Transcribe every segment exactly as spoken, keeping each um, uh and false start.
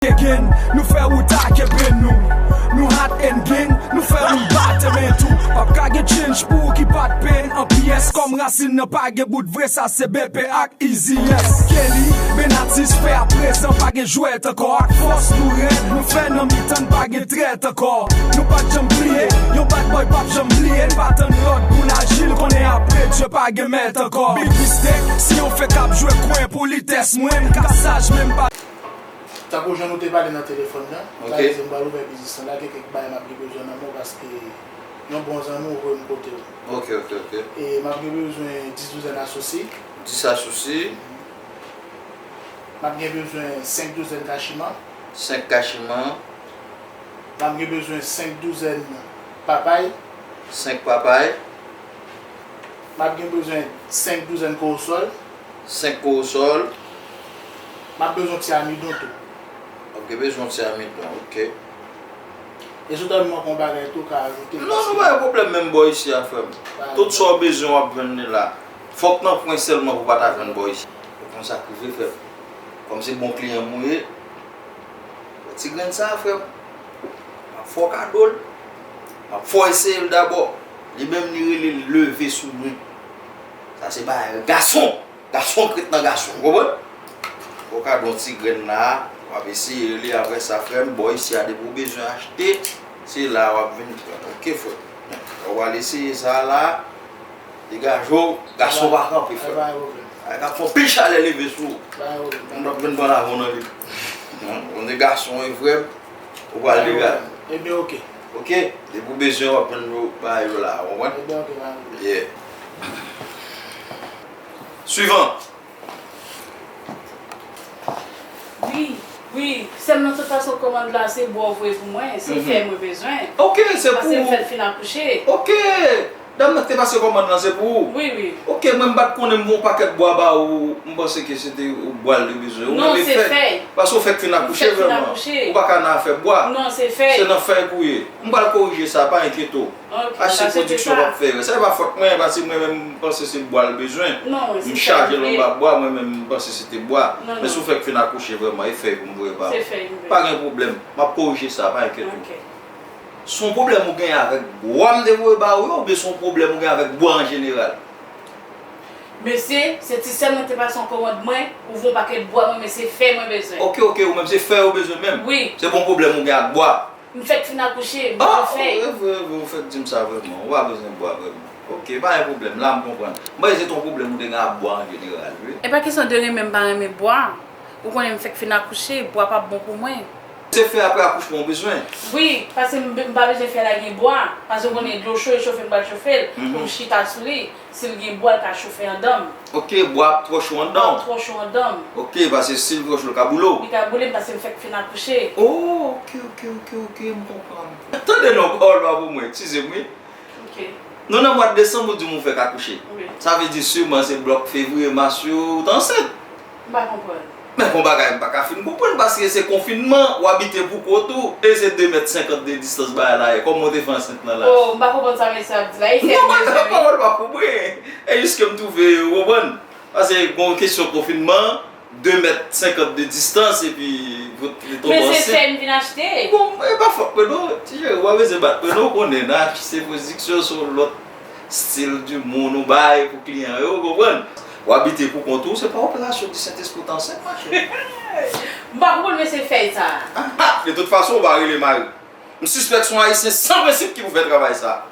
Again, nou fè wout ak epen nou. Nou hot and gang, nou fè moun bat men tou. P ap ka gen change pou ou ki pa t pen an pyès. Kòm rasin nan pa gen bout vre, sa se B P ak Easy, yes. Kelly, Benatis, fè aprezan pa gen jwèt ankò. Ak fòs nou rèd, nou fè nan mitan n pa gen trèt ankò. Nou pa t janm bliye, yon bad boy p ap janm bliye. N pa tann lòd pou n aji, l konnen apre Dye pa gen mèt ankò. Big mistake, si yon fèk ap jwe kwen politès mwen, m ka saj men m pa Tankou jan nou te pale nan telefòn nan, m ta di m pral ouvè biznis lan la, gen kèk bagay m ap gen bezwen nan men w paske yon bon zanmi w voye m kote w. Ok, ok, ok. E m ap gen bezwen dis douzèn asosi. Dis asosi. M ap gen bezwen senk douzèn kachiman. Senk kachiman. M ap gen bezwen senk douzèn papay. Senk papay. M ap gen bezwen senk douzèn kowosòl. Senk kowosòl. M ap bezwen ti amidon tou. W ap gen bezwen ti amidon, ok. E si w ta vle manke yon bagay tou, w ka ajoute. Non, nou pa gen pwoblèm menm bò isi a, frè m. Tout sa w bezwen, w ap jwenn li la. Fòk nan pwen sèlman pou w pa ta jwenn bò isi. Ou konn sa k rive, frè m. Kòm se bon kliyan m ou ye, wè ti grenn sa a, frè m. M ap fè w kado l. M ap fè w eseye l dabò. Li menm li rele l leve sou nou. Sa se bagay gason. Gason k ret nan gason, w konprann? Ou ka gen yon ti grenn la, w ap eseye li, apre sa, frè m, bò isi a, depi w bezwen achte, se la w ap vin pran. Ok, frè m. W al eseye sa la, degaje w, gason pa kanpe, frè m. Ay, k ap fè anpil chalè leve sou ou. M p ap vin pran lajan w nan li. Ou se gason, wi, frè m. Ou pral degaje. Ebyen, ok. Ok? Depi w bezwen, w ap jwenn yo, bagay yo la, w konprann? Ebyen, ok, pa gen pwoblèm. Yeah. Swivan. Wi, wi, sèlman tout fason kòmand la se bwa w voye pou mwen, se fèy mwen bezwen. Ok, se pou ou. Paske m fèk fin akouche. Ok, dam nan ki te pase kòmand lan se pou ou? Wi, wi. Ok, mwen m pa t konnen m voye yon pakèt bwa ba ou, m panse ke se te bwa l te bezwen. Ou rele fèy. Paske ou fèk fin akouche vrèman. Ou pa ka nan afè bwa. Non, se fèy. Se nan fèy pou w ye. M pral korije sa, pa enkyete w. Achte pwodiksyon w ap fè yo. Sa e pa fòt mwen, paske mwen menm m panse se bwa l bezwen. M chaje l anba bwa, mwen menm m panse se te bwa. Men si w fèk fin akouche vrèman, e fèy pou m voye ba ou. Pa gen pwoblèm. M ap korije sa, pa enkyete w. Se yon pwoblèm ou genyen avèk bwa m te voye ba ou yo, oubyen se yon pwoblèm ou genyen avèk bwa an jeneral? Mesye, se ti sè mwen te pase yon kòmand mwen, ou voye yon pakèt bwa mwen, men se fèy mwen bezwen. Ok, ok, ou menm se fèy ou bezwen menm? Wi. Se pa yon pwoblèm ou gen ak bwa? M fèk fin akouche, m bezwen fèy. Ah, e vre, e vre, ou fèk di m sa vrèman. Ou pa bezwen bwa vrèman. Ok, pa gen pwoblèm, la m konprann. M panse se te yon pwoblèm ou te gen ak bwa an jeneral, wi. E pa kesyon de renmen m pa renmen bwa. Ou konnen m fèk fin akouche, bwa p ap bon pou mwen. Se fèy apre akouchman ou bezwen? Wi, paske m pa bezwen fèy la gen bwa. Paske ou konnen dlo cho e chofe m pral chofe l, pou m chita sou li. Si l gen bwa, l ka chofe andan m. Ok, bwa ap twò cho andan w? Bwa ap twò cho andan m. Ok, paske si l twò cho, l ka boule w? Li ka boule m paske m fèk fin akouche. Oh, ok, ok, ok, ok, m konprann. Tande non, oh, l pa pou mwen, eskize m, wi. Ok. Nou nan mwa desanm, ou di m ou fèk akouche. Wi. Sa vle di siman se blòk fevriye, mas yo, ou t ansent. M pa konprann. Men gon bagay m pa ka fin konprann, paske se konfinman, w abite pou kont ou, e se de mèt senkant de distans bagay la ye. Kòman w te fè ansent lan la? Oh, m pa konprann sa mesye ap di la. E fè m bezwen wi. Non, pawòl pa pou mwen. E jis ke m twouve, ou konprann? Paske gon kesyon konfinman, de mèt senkant de distans, epi ou tonbe ansent. Men se fèy m vin achte. Bon, e pa fòt mwen non, ti cheri, ou pa bezwen bat mwen non, ou konnen n a achte pwodiksyon se yon lòt stil di moun ou bay pou kliyan yo, ou konprann? W abite pou kont ou, se pa operasyon di Sentespri w t ansent, machè. M pa konprann mesye fèy sa. Ah, de tout fason, ou pa rele mari. M sispèk se yon ayisyen san prensip ki pou fè travay sa.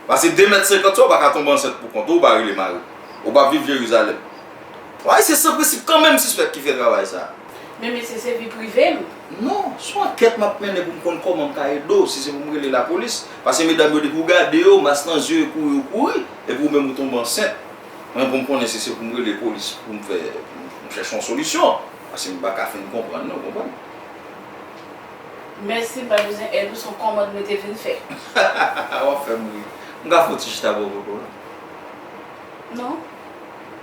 Paske de mèt senkant sa, ou pa ka tonbe ansent pou kont ou, ou pa rele mari. Ou p ap viv Jerizalèm. Yon ayisyen san prensip kanmenm m sispèk ki fè travay sa. Men mesye, se vi prive m. Non, se yon ankèt m ap mennen pou m konn kòman m ka ede w, si se pou m rele lapolis. Paske medam yo, depi w gade yo, mas nan zye yo, kouri yo kouri, epi ou menm ou tonbe ansent. Mwen, pou m konnen si se pou m rele polis, pou m fè, pou m chèche yon solisyon. Paske m pa ka fin konprann, non, ou konprann? Mèsi, m pa bezwen èd ou, se yon kòmand mwen te vin fè. W ap fè m ri. M ka fè yon ti chita bò kote w la? Non.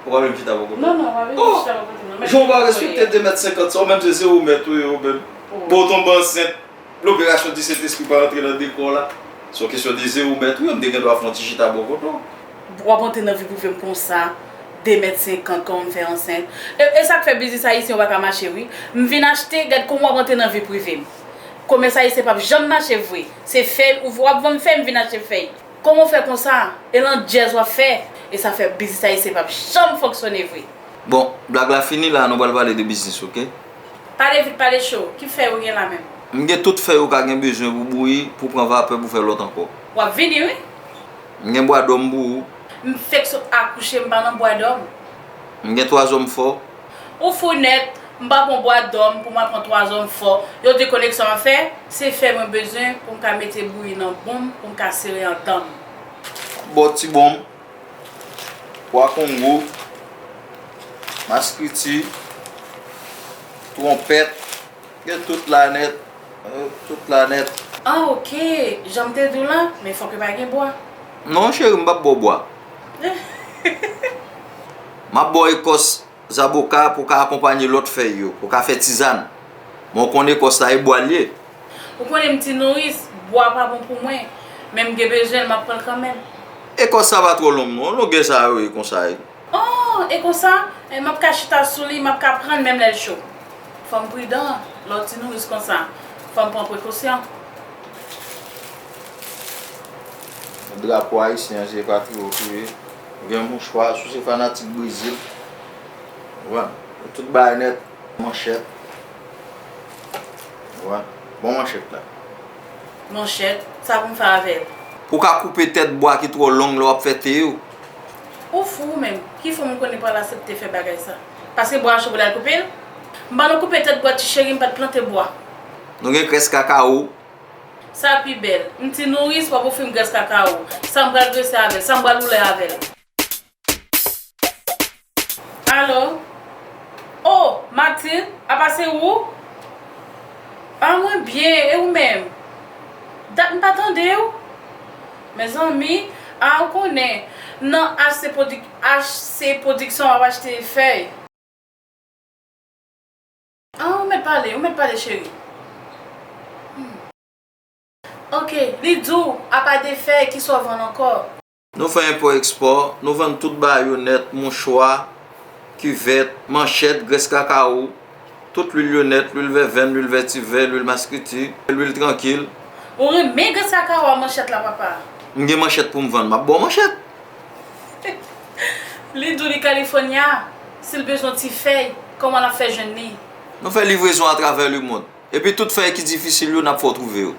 Ou pa vle m chita bò kote w? Non, non, w pa bezwen chita bò kote m, non. Jan w pa respekte de mèt senkant sa, ou menm se zewo mèt ou ye, ou menm. Bon, w tonbe ansent, loperasyon di Sentespri pa rantre nan dekò w la. Se yon kesyon de zewo mèt, wi, m te gen dwa fè yon ti chita bò kote w. W ap antre nan vi prive m konsa, De mèt senkant, kòman m fè ansent? E, e sa k fè biznis ayisyen yo pa ka mache, wi. M vin achte, gad kòman w ap antre nan vi prive m. Komès ayisyen p ap janm mache vre. Se fèy ou w ap vann fèy, m vin achte fèy. Kòman w fè konsa? E landjèz w ap fè? E sa fè biznis ayisyen p ap janm fonksyone vre. Bon, blag la fini la, nou pral pale de biznis, oke? Pale vit, pale cho. Ki fèy ou gen la menm? M gen tout fèy ou ka gen bezwen pou bouyi, pou pran vapè, pou fè lòt ankò. W ap vini, wi. M gen bwa dòm pou ou. M fèk sot akouche, m pa nan bwa dòm. M gen twa zòm fò. Ou fou nèt, m pa pran bwa dòm pou m al pran twa zòm fò. Yo di koleksyon afè, se fèy mwen bezwen pou m ka mete bouyi nan bonm, pou m ka sere andan m. Bò ti bonm. Bwa kongo, maskriti, twonpèt, gen tout la nèt, eh, tout la nèt. Ah, oke, jan m te di w la, men fòk yo pa gen bwa. Non, cheri, m p ap ba w bwa. M ap ba w ekòs zaboka pou w ka akonpanye lòt fèy yo, pou w ka fè tizàn. Men w konnen ekòs la e bwa l ye. Ou konnen m ti nouris, bwa pa bon pou mwen, men m gen bezwen l, m ap pran l kanmenm. Ekòs sa pa twò long non, longè sa yo ye konsa ye. Oh, e konsa? E m ap ka chita sou li, m ap ka pran l menm lè l cho. Fò m pridan, lè w ti nouris konsa, fò m pran prekosyon. Drapo ayisyen an, se patriyòt ou ye. Ou gen mouchwa, si w se fanatik Brezil. Ou konprann? Tout bagay nèt. Manchèt. Ou konprann? Bon manchèt la. Manchèt, sa pou m fè avè l? Pou w ka koupe tèt bwa ki twò long lè w ap fè te yo. Ou fou ou menm? Ki fanm ou konnen pral aksepte fè bagay sa? Paske bwa a cho pou l al koupe l? M pa nan koupe tèt bwa ti cheri, m pa t plante bwa. Nou gen grès kakawo. Sa pi bèl. M ti nouris, w ap ofri m grès kakawo. Sa m pral drese avè l? Sa m pral woule avè l? Alo? Oh, Matilde, apa se ou? Ah, mwen byen, e ou menm? Dat m pa tande w? Mezanmi, ah, ou konnen, nan H C Produ-, H C Production w ap achte fèy. Ah, ou mèt pale, ou mèt pale, cheri. Hmm. Oke, li di w, apa de fèy, kisa w vann ankò? Nou fè enpò ekspò, nou vann tout bagay yo nèt, mouchwa, kivèt, manchèt, grès kakawo, tout lwil yo nèt, lwil vèvenn, lwil vètivè, lwil maskriti, lwil trankil. Ou renmen grès kakawo a manchèt la, papa? M gen manchèt pou m vann, m ap ba w manchèt. Li di w li California, si l bezwen yon ti fèy, kòman l ap fè jwenn li? Nou fè livrezon atravè lemonn. Epi tout fèy ki difisil yo, n ap fè w twouve yo.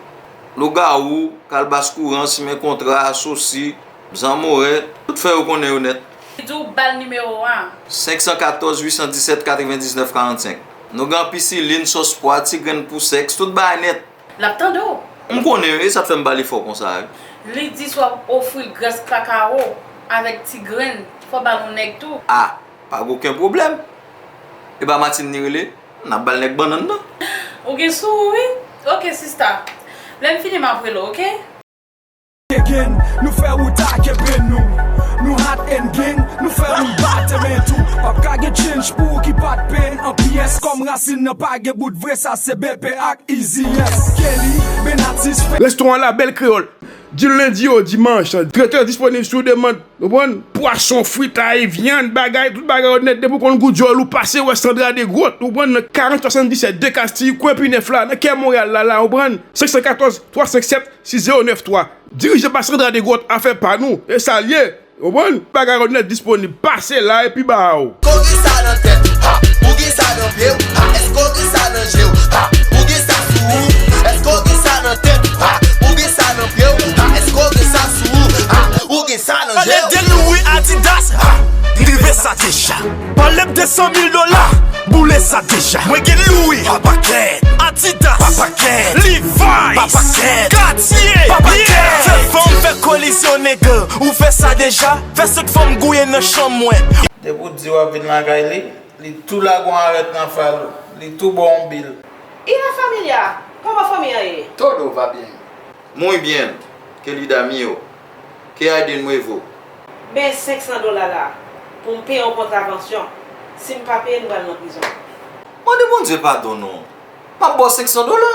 Lougawou, kalbas kouran, simen kontra, asosi, zanmorè, tout fèy ou konnen yo nèt. Li di w ba l nimewo a. Senk san katòz, uit san disèt, katrevendiznèf, karannsenk. Nou gen pisilin, sòs pwa, ti grenn pou sèks, tout bagay nèt. L ap tande w. M konnen, e sa k fè m pale fò konsa a wi. Li di si w ap ofri l grès kakawo avèk ti grenn, fò w ba l yon nèg tou. A, pa gen okenn pwoblèm. E pa Martine li rele? N ap ba l nèg bannann nan. Ou gen sou ou wi. Oke sista. Lè m fini m ap rele w, oke? Again, nou fè wout ak ebren nou. Nou hot and gang, nou fè moun bat men tou. P ap ka gen change pou ou ki pa t penn an pyès. Kòm rasin nan pa gen bout vre, sa se B P ak Easy, yes. Kelly, Benatis, fè Restoran Labèl Kreyòl. Di lendi o dimanch, tretè disponib sou demann. Ou konprann? Pwason, fritay, vyann, bagay, tout bagay yo nèt. Depi w konn gou dyòl ou, pase wè Sandra Desgrottes, ou konprann, nan karant swasanndisèt de Kastèl, kwen Pinèf la, nan kè Monreyal la, la, ou konprann? Senk san katòz, twa senk sèt, sis zewo nèf twa. Dirije pa Sandra Desgrottes, afè pa nou. E sa l ye. Ou konprann? Bagay yo nèt disponib. Pase la epi ba w. Èske w gen sa nan tèt? Ha! Ou gen sa nan pye w? Ha! Èske w gen sa nan je w? Ha! Ou gen sa sou ou? Èske w gen sa nan tèt? Ha! Ou gen sa nan pye w? Ha! Èske w gen sa sou ou? Ha! Ou gen sa nan je w? Pale de Louis Adidas. Ha! Drive sa deja. Pale m de san mil dola. Boule sa deja. Mwen gen Louis. Pa pakèt. Adidas. Pa pakèt. Levi's. Pa pakèt. Cartier. Pa pakèt. Fè fanm fè kolizyon, nèg. Ou fè sa deja? Fè sèt fanm gouye nan chanm mwen. Depi w di w ap vin lakay li, li tou lage yon arèt nan fal ou, li tou ba w yon bil. Y la familia, kòman fanmi an ye? Todo va bien. Muy bien, querida mío. ¿Qué hay de nuevo? Men senk san dola la, pou m peye yon kontravansyon. Si m pa peye, nou pral nan prizon. Mande Bondye padon non. M ap ba w senk san dola.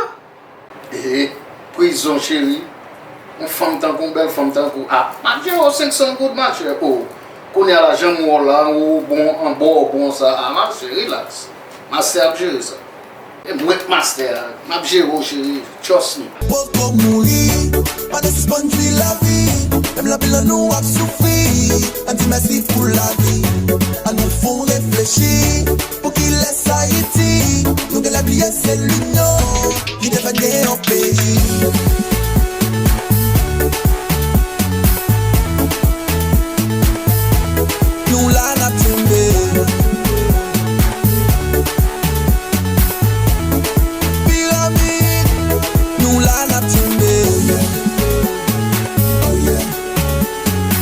E, prizon cheri. Yon fanm tankou w, bèl fanm tankou w. A, m ap jere w senk san goud, machè. O, Kounye a la, jan m wè w la, ou bon, anba w bon sa. A, mache, relax. Mastè ap jere sa. E mwen k mastè a. M ap jere w, cheri. Trust me. Poko mouri, pa nou sispann jwi lavi. Menm lè anpil nan nou ap soufri, ann di mèsi pou lavi. Ann nou fè w reflechi, pou kilès Ayiti? Nou genlè bliye se linyon ki te fè n gen yon peyi.